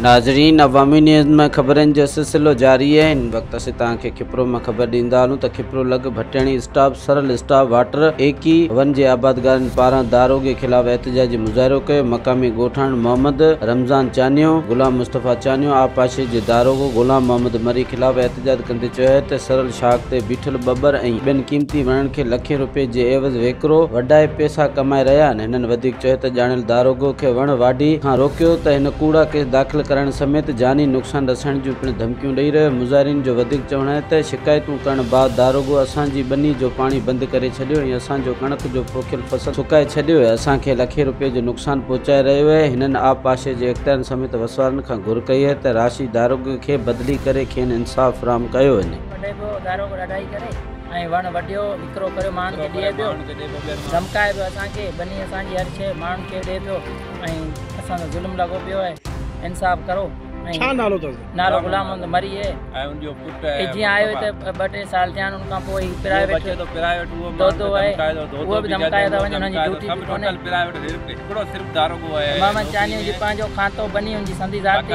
ناظرين عوامي نيوز ۾ خبرن جو سلسلو جاري آهي هن وقت اسين توهان کي کپرو مان خبر ڏيندا هلون ته کپرو لڳ Bhatiani stop Saral stop water ايڪي ون جي آبادگارن پاران داروغي خلاف احتجاجي مظاهرو ڪيو مقامي ڳوٺاڻن محمد رمضان چانيو غلام مصطفيٰ چانيو آبپاشي جي داروغو غلام محمد مري خلاف احتجاج ڪندي چيو آهي ته سرل شاخ تي بيٺل ٻٻر ۽ ٻين قيمتي وڻن کي لکين روپين جي عيوض ويڪرو وڍائي پئسا ڪمائي رهيا آهن. هنن وڌيڪ چيو ته ڄاڻايل داروغو کي وڻ واڍي کان روڪيو ته هن ڪوڙا ڪيس داخل ڪرائڻ سميت جاني نقصان رسائڻ جون پڻ ڌمڪيون ڏئي رهيو. مظاهرين جو وڌيڪ چوڻ آهي ته شڪايتون ڪرڻ بعد داروغو اسان جي ٻني جو پاڻي بند ڪري ڇڏيو ۽ اسان جو ڪڻڪ جو پوکيل فصل سڪائي ڇڏيو ۽ اسان کي لکين روپين جو نقصان پهچائي رهيو آهي. هنن آبپاشي جي اختيارين سميت وسوارن کان گهر ڪئي آهي ته راشي داروغي کي بدلي ڪري کين انصاف فراهم ڪيو وڃي. وڍي پيو داروغو ڏاڍائي ڪري ۽ وڻ وڍيو وڪرو ڪريو ماڻهن کي ڏئي پيو ڌمڪائي پيو اسان کي ٻني اسان جي هر شيء ماڻهن کي ڏئي پيو ۽ اسان سان ظلم لڳو پيو آهي انصاف ڪرو ۽ ڇا نالو اٿس؟ نالو غلام محمد مري آهي ۽ ان جو پٽ هي جيئن آيو هتي ٻه ٽي سال ٿيا آهن ان کان پوء هي پرائيويٽ اچي ٿو پرائيويٽ اهو دودو آهي اهو به ڌمڪائي ٿا وڃن هن جي ڊيوٽي به ڪونهي پرائيويٽ هڪڙو صرف داروغو آهي محمد چانيو جي پنهنجو کاتو ٻني ان جي سندي ذاتي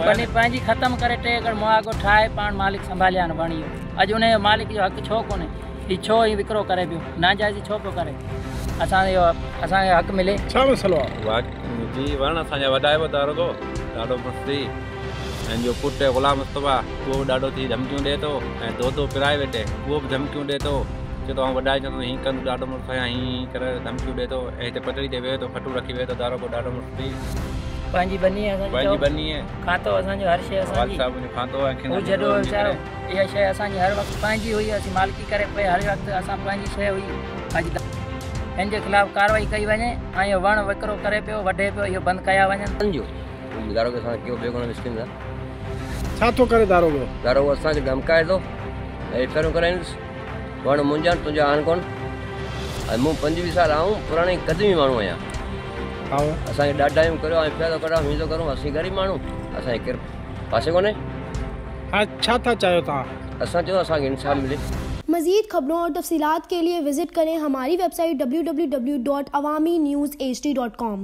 ٻني پنهنجي ختم ڪري ٽي ايڪڙ مهاڳو ٺاهي پاڻ مالڪ سنڀاليا آهن وڻ اهو اڄ ان جو مالڪ جو حق ڇو ڪونهي هي ڇو هي وڪرو ڪري پيو ناجائزي ڇو پيو ڪري اسان جو اسان کي حق ملي. ڇا مسئلو آ؟ جي وڻ اسان جا وڍائي پيو داروغو ڏاڍو مستي ۽ جو پٽ غلام مصطفيٰ اهو به ڏاڍو ٿي ڌمڪيون ڏي ٿو ۽ دودو پرائيويٽ اهو به ڌمڪيون ڏي ٿو چي ٿو آئون وڍائي ڇڏندس هين ڪندس ڏاڍو مڙس آهيان هين هين ڪري ڌمڪيون ڏي ٿو ۽ هتي پٽڙي تي ويهي ٿو کٽون رکي ويهي ٿو داروغو ڏاڍو مڙس ٿي پنهنجي ٻني آهي اسان جي پنهنجي ٻني آهي کاتو اسان جو هر شيء اسان جي والد صاحب جو کاتو آهي هو جڏو هو ويچارو اها شيء اسان جي هر وقت پنهنجي هئي اسين مالڪي ڪري پئي هر وقت اسان پنهنجي شيء هئي اڄ هن جي خلاف ڪارروائي ڪئي وڃي ۽ اهو وڻ وڪرو ڪري پيو وڍي پيو اهو بند ڪيا وڃن. جو داروغو اسان کي ڪيو بيگناهه مسڪين سان. ڇا ٿو ڪري داروغو؟ داروغو اسان کي ڌمڪائي ٿو ۽ ڦيرون ڪرائيندس. وڻ منهنجا آهن تنهنجا آهن ڪونه ۽ مون 25 سال آئون پراڻي قديمي ماڻهو آهيان. اسان کي ڏاڍايون ڪريو ۽ ڦيرو ڪڍايو هين ٿو ڪرون اسين غريب ماڻهو اسان کي ڪير پاسي ڪونهي. هاڻي ڇا ٿا چاهيو توهان؟ اسان چاهيون اسان کي انصاف ملي. मज़ीद खबरों और तफसीलात के लिए विज़िट करें हमारी वेबसाइट www.awamiNewsHD.com।